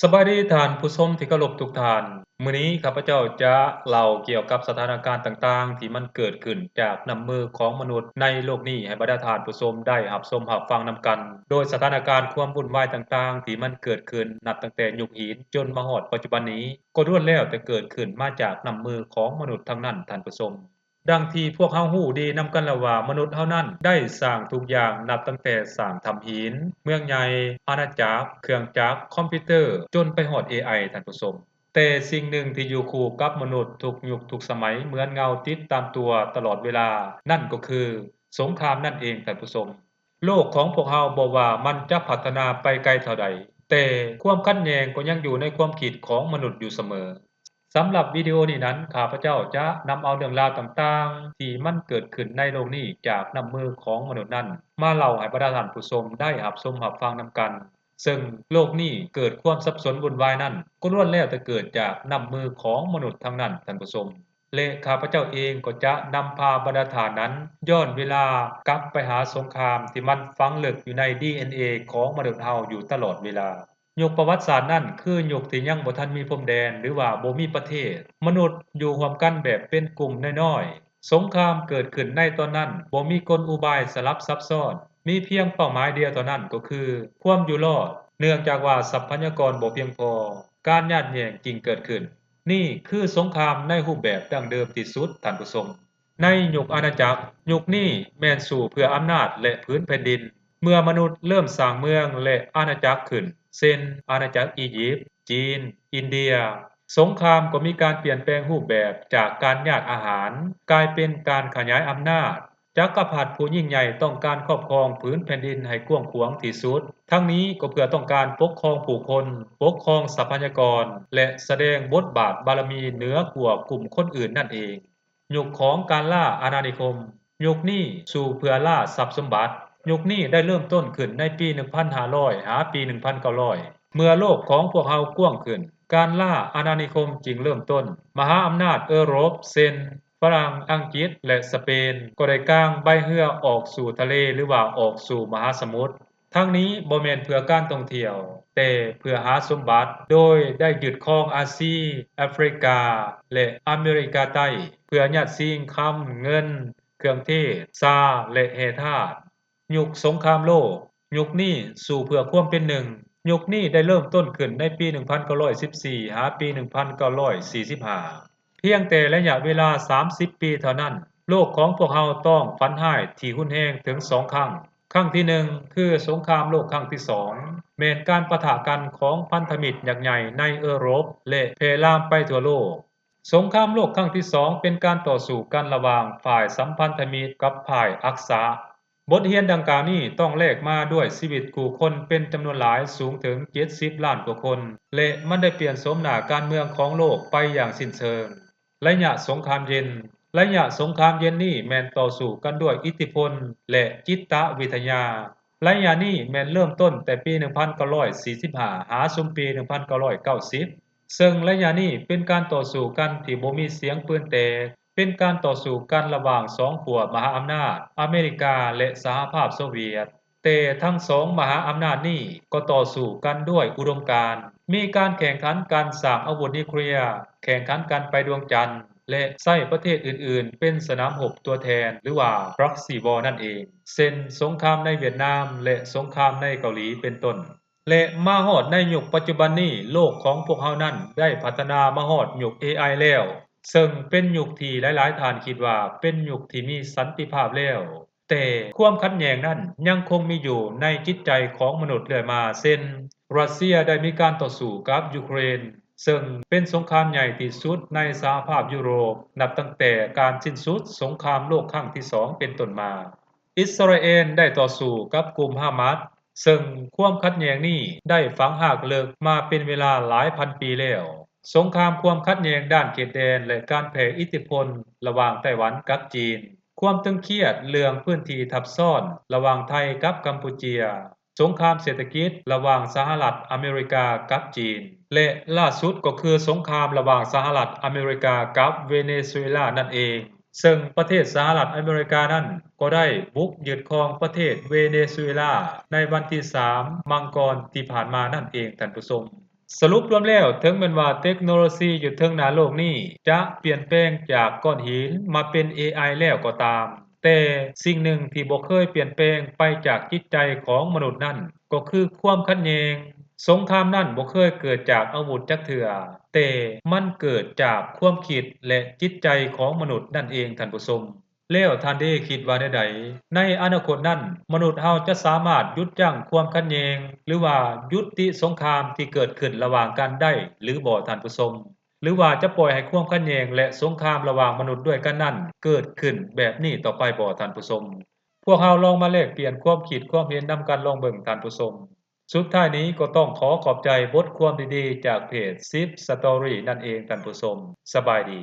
ສະບາຍດີທ່ານຜູ້ຊົມທີ່ເຄົາລົບທຸກທ່ານ. ມື້ນີ້ຂ້າພະເຈົ້າຈະເລົ່າກ່ຽວກັບສະຖານະການຕ່າງໆ ທີ່ມັນເກີດຂຶ້ນຈາກນ້ຳມືຂອງມະນຸດໃນໂລກນີ້ ໃຫ້ບັນດາທ່ານຜູ້ຊົມໄດ້ຮັບຊົມຮັບຟັງນຳກັນ. ໂດຍສະຖານະການຄວາມວຸ່ນວາຍຕ່າງໆ ທີ່ມັນເກີດຂຶ້ນນັບຕັ້ງແຕ່ຍຸກຫີນຈົນມາຮອດປັດຈຸບັນນີ້ ກໍລ້ວນແລ້ວແຕ່ເກີດຂຶ້ນມາຈາກນ້ຳມືຂອງມະນຸດທັງນັ້ນທ່ານຜູ້ຊົມ. ດັ່ງທີ່ພວກເຮົາຮູ້ດີນຳກັນແລ້ວວ່າ ມະນຸດເຮົານັ້ນໄດ້ສ້າງທຸກຢ່າງ ນັບຕັ້ງແຕ່ສ້າງຖ້ຳຫີນ, ເມືອງໃຫຍ່, ອານາຈັກ, ເຄື່ອງຈັກ, ຄອມພິວເຕີ ຈົນໄປຮອດ ເອໄອ ທ່ານຜູ້ຊົມ. ແຕ່ສິ່ງໜຶ່ງທີ່ຢູ່ຄູ່ກັບມະນຸດທຸກຍຸກທຸກສະໄໝ ເໝືອນເງົາຕິດຕາມຕົວຕະຫຼອດເວລາ ນັ້ນກໍຄືສົງຄາມນັ້ນເອງທ່ານຜູ້ຊົມ. ໂລກຂອງພວກເຮົາບໍ່ວ່າມັນຈະພັດທະນາໄປໄກເທົ່າໃດ, ແຕ່ຄວາມຂັດແຍ່ງກໍຍັງຢູ່ໃນຄວາມຄິດຂອງມະນຸດຢູ່ສະເໝີ. ສຳລັບວິດີໂອນີ້ນັ້ນ ຂ້າພະເຈົ້າຈະນຳເອົາເລື່ອງລາວຕ່າງໆ ທີ່ມັນເກີດຂຶ້ນໃນໂລກນີ້ຈາກນ້ຳມືຂອງມະນຸດນັ້ນ ມາເລົ່າໃຫ້ບັນດາທ່ານຜູ້ຊົມໄດ້ຮັບຊົມຮັບຟັງນຳກັນ. ເຊິ່ງໂລກນີ້ເກີດຄວາມສັບສົນວຸ່ນວາຍນັ້ນ ກໍລ້ວນແລ້ວແຕ່ເກີດຈາກນ້ຳມືຂອງມະນຸດທັງນັ້ນທ່ານຜູ້ຊົມ. ແລະ ຂ້າພະເຈົ້າເອງກໍຈະນຳພາບັນດາທ່ານນັ້ນ ຍ້ອນເວລາກັບໄປຫາສົງຄາມທີ່ມັນຝັງເລິກຢູ່ໃນດີເອັນເອຂອງມະນຸດເຮົາຢູ່ຕະຫຼອດເວລາ. ຍຸກປະຫວັດສາດນັ້ນຄືຍຸກທີ່ຍັງບໍ່ທັນມີພົມແດນ ຫຼືວ່າບໍ່ມີປະເທດ. ມະນຸດຢູ່ຮ່ວມກັນແບບເປັນກຸ່ມນ້ອຍໆ. ສົງຄາມເກີດຂຶ້ນໃນຕອນນັ້ນບໍ່ມີກົນອຸບາຍສະຫຼັບຊັບຊ້ອນ, ມີພຽງເປົ້າໝາຍດຽວເທົ່ານັ້ນກໍຄືຄວາມຢູ່ລອດ, ເນື່ອງຈາກວ່າຊັບພະຍາກອນບໍ່ພຽງພໍ, ການຍາດແຍ່ງຈຶ່ງເກີດຂຶ້ນ. ນີ້ຄືສົງຄາມໃນຮູບແບບດັ້ງເດີມທີ່ສຸດ, ທ່ານຜູ້ຊົມ. ໃນຍຸກອານາຈັກ, ຍຸກນີ້ແມ່ນສູ້ເພື່ອອຳນາດ ແລະ ຜືນແຜ່ນດິນ. ເມື່ອມະນຸດເລີ່ມສ້າງເມືອງ ແລະ ອານາຈັກຂຶ້ນ, ເຊັ່ນ ອານາຈັກອີຢິບ, ຈີນ, ອິນເດຍ, ສົງຄາມກໍມີການປ່ຽນແປງຮູບແບບຈາກການຍາດອາຫານ ກາຍເປັນການຂະຫຍາຍອຳນາດ. ຈັກກະພັດຜູ້ຍິ່ງໃຫຍ່ຕ້ອງການຄອບຄອງຜືນແຜ່ນດິນໃຫ້ກວ້າງຂວາງທີ່ສຸດ, ທັງນີ້ກໍເພື່ອຕ້ອງການປົກຄອງຜູ້ຄົນ, ປົກຄອງຊັບພະຍາກອນ ແລະ ສະແດງບົດບາດບາລະມີເໜືອກວ່າກຸ່ມຄົນອື່ນນັ້ນເອງ. ຍຸກຂອງການລ່າອານານິຄົມ, ຍຸກນີ້ສູ້ເພື່ອລ່າຊັບສົມບັດ. ຍຸກນີ້ໄດ້ເລີ່ມຕົ້ນຂຶ້ນໃນປີໜຶ່ງພັນຫ້າຮ້ອຍ ຫາປີໜຶ່ງພັນເກົ້າຮ້ອຍ ເມື່ອໂລກຂອງພວກເຮົາກວ້າງຂຶ້ນ, ການລ່າອານານິຄົມຈຶ່ງເລີ່ມຕົ້ນ. ມະຫາອຳນາດເອີຣົບ ເຊັ່ນ ຝຣັ່ງ, ອັງກິດ ແລະ ສະເປນ ກໍໄດ້ກາງໃບເຮືອອອກສູ່ທະເລ ຫຼືວ່າອອກສູ່ມະຫາສະໝຸດ. ທັງນີ້ບໍ່ແມ່ນເພື່ອການທ່ອງທ່ຽວ, ແຕ່ເພື່ອຫາສົມບັດ, ໂດຍໄດ້ຍຶດຄອງອາຊີ, ແອຟຣິກາ ແລະ ອາເມລິກາໃຕ້, ເພື່ອຍາດຊິງຄຳ, ເງິນ, ເຄື່ອງເທດ, ຊາ ແລະ ແຮ່ທາດ. ຍຸກສົງຄາມໂລກ, ຍຸກນີ້ສູ້ເພື່ອຄວາມເປັນໜຶ່ງ. ຍຸກນີ້ໄດ້ເລີ່ມຕົ້ນຂຶ້ນໃນປີໜຶ່ງພັນເກົ້າຮ້ອຍສິບສີ່ ຫາປີໜຶ່ງພັນເກົ້າຮ້ອຍສີ່ສິບຫ້າ. ພຽງແຕ່ໄລຍະເວລາສາມສິບປີເທົ່ານັ້ນ, ໂລກຂອງພວກເຮົາຕ້ອງຝັນຮ້າຍທີ່ຮຸນແຮງເຖິງສອງຄັ້ງ. ຄັ້ງທີໜຶ່ງ ຄືສົງຄາມໂລກຄັ້ງທີສອງ ແມ່ນການປະທະກັນຂອງພັນທະມິດຍັກໃຫຍ່ໃນເອີຣົບ ແລະ ແຜ່ລາມໄປທົ່ວໂລກ. ສົງຄາມໂລກຄັ້ງທີສອງ ເປັນການຕໍ່ສູ້ກັນລະຫວ່າງຝ່າຍສຳພັນທະມິດກັບຝ່າຍອັກສະ. ບົດຮຽນດັ່ງກ່າວນີ້ຕ້ອງແລກມາດ້ວຍຊີວິດຄູ່ຄົນເປັນຈຳນວນຫຼາຍສູງເຖິງເຈັດສິບລ້ານກວ່າຄົນ ແລະ ມັນໄດ້ປ່ຽນໂສມໜ້າການເມືອງຂອງໂລກໄປຢ່າງສິ້ນເຊີງ. ໄລຍະສົງຄາມເຢັນ. ໄລຍະສົງຄາມເຢັນນີ້ແມ່ນຕໍ່ສູ້ກັນດ້ວຍອິດທິພົນ ແລະ ຈິດຕະວິທະຍາ. ໄລຍະນີ້ແມ່ນເລີ່ມຕົ້ນແຕ່ປີໜຶ່ງພັນເກົ້າຮ້ອຍສີ່ສິບຫ້າ ຫາຊຸມປີໜຶ່ງພັນເກົ້າຮ້ອຍເກົ້າສິບ ເຊິ່ງໄລຍະນີ້ເປັນການຕໍ່ສູ້ກັນທີ່ບໍ່ມີສຽງປືນແຕກ, ເປັນການຕໍ່ສູ້ກັນລະຫວ່າງສອງຂົ້ວມະຫາອຳນາດ ອາເມລິກາ ແລະ ສະຫະພາບໂຊວຽດ. ແຕ່ທັງສອງມະຫາອຳນາດນີ້ກໍຕໍ່ສູ້ກັນດ້ວຍອຸດົມການ, ມີການແຂ່ງຂັນກັນສ້າງອາວຸດນິວເຄລຍ, ແຂ່ງຂັນກັນໄປດວງຈັນ ແລະ ໃຊ້ປະເທດອື່ນໆເປັນສະໜາມຮົບຕົວແທນ ຫຼືວ່າ proxy war ນັ້ນເອງ, ເຊັ່ນ ສົງຄາມໃນຫວຽດນາມ ແລະ ສົງຄາມໃນເກົາຫຼີເປັນຕົ້ນ. ແລະ ມາຮອດໃນຍຸກປັດຈຸບັນນີ້, ໂລກຂອງພວກເຮົານັ້ນໄດ້ພັດທະນາມາຮອດຍຸກ ເອໄອ ແລ້ວ, ເຊິ່ງເປັນຍຸກທີ່ຫຼາຍໆທ່ານຄິດວ່າເປັນຍຸກທີ່ມີສັນຕິພາບແລ້ວ. ແຕ່ຄວາມຂັດແຍ່ງນັ້ນຍັງຄົງມີຢູ່ໃນຈິດໃຈຂອງມະນຸດເລື້ອຍມາ, ເຊັ່ນ ຣັດເຊຍໄດ້ມີການຕໍ່ສູ້ກັບຢູເຄຣນ, ເຊິ່ງເປັນສົງຄາມໃຫຍ່ທີ່ສຸດໃນສະຫະພາບຢູໂຣບ ນັບຕັ້ງແຕ່ການສິ້ນສຸດສົງຄາມໂລກຄັ້ງທີສອງເປັນຕົ້ນມາ. ອິດສະຣາແອນໄດ້ຕໍ່ສູ້ກັບກຸ່ມຮາມາສ, ເຊິ່ງຄວາມຂັດແຍ່ງນີ້ໄດ້ຝັງຮາກເລິກມາເປັນເວລາຫຼາຍພັນປີແລ້ວ. ສົງຄາມຄວາມຂັດແຍ່ງດ້ານເຂດແດນ ແລະ ການແຜ່ອິດທິພົນລະຫວ່າງໄຕ້ຫວັນກັບຈີນ, ຄວາມຕຶງຄຽດເລື່ອງພື້ນທີ່ທັບຊ້ອນລະຫວ່າງໄທກັບກຳປູເຈຍ, ສົງຄາມເສດຖະກິດລະຫວ່າງສະຫະລັດອາເມລິກາກັບຈີນ ແລະ ລ່າສຸດກໍຄືສົງຄາມລະຫວ່າງສະຫະລັດອາເມລິກາກັບເວເນຊູເອລານັ້ນເອງ. ເຊິ່ງປະເທດສະຫະລັດອາເມລິການັ້ນກໍໄດ້ບຸກຍຶດຄອງປະເທດເວເນຊູເອລາໃນວັນທີສາມມັງກອນທີ່ຜ່ານມານັ້ນເອງທ່ານຜູ້ຊົມ. ສະຫຼຸບລວມແລ້ວ, ເຖິງແມ່ນວ່າເຕັກໂນໂລຊີຢູ່ເທິງໜ້າໂລກນີ້ຈະປ່ຽນແປງຈາກກ້ອນຫີນມາເປັນ ເອໄອ ແລ້ວກໍຕາມ, ແຕ່ສິ່ງໜຶ່ງທີ່ບໍ່ເຄີຍປ່ຽນແປງໄປຈາກຈິດໃຈຂອງມະນຸດນັ້ນ ກໍຄືຄວາມຂັດແຍ່ງ. ສົງຄາມນັ້ນບໍ່ເຄີຍເກີດຈາກອາວຸດຈັກເທື່ອ, ແຕ່ມັນເກີດຈາກຄວາມຄິດ ແລະ ຈິດໃຈຂອງມະນຸດນັ້ນເອງ, ທ່ານຜູ້ຊົມ. ແລ້ວທ່ານເດຄິດວ່າແນວໃດ? ໃນອະນາຄົດນັ້ນ, ມະນຸດເຮົາຈະສາມາດຢຸດຢັ້ງຄວາມຂັດແຍ່ງ ຫຼືວ່າຢຸດຕິສົງຄາມທີ່ເກີດຂຶ້ນລະຫວ່າງກັນໄດ້ຫຼືບໍ່, ທ່ານຜູ້ຊົມ? ຫຼືວ່າຈະປ່ອຍໃຫ້ຄວາມຂັດແຍ່ງ ແລະ ສົງຄາມລະຫວ່າງມະນຸດດ້ວຍກັນນັ້ນເກີດຂຶ້ນແບບນີ້ຕໍ່ໄປບໍ່, ທ່ານຜູ້ຊົມ? ພວກເຮົາລອງມາແລກປ່ຽນຄວາມຄິດຄວາມເຫັນນຳກັນລອງເບິ່ງ, ທ່ານຜູ້ຊົມ. ສຸດທ້າຍນີ້ກໍຕ້ອງຂໍຂອບໃຈບົດຄວາມດີໆຈາກເພຈ ສິບ Story ນັ້ນເອງ, ທ່ານຜູ້ຊົມ. ສະບາຍດີ.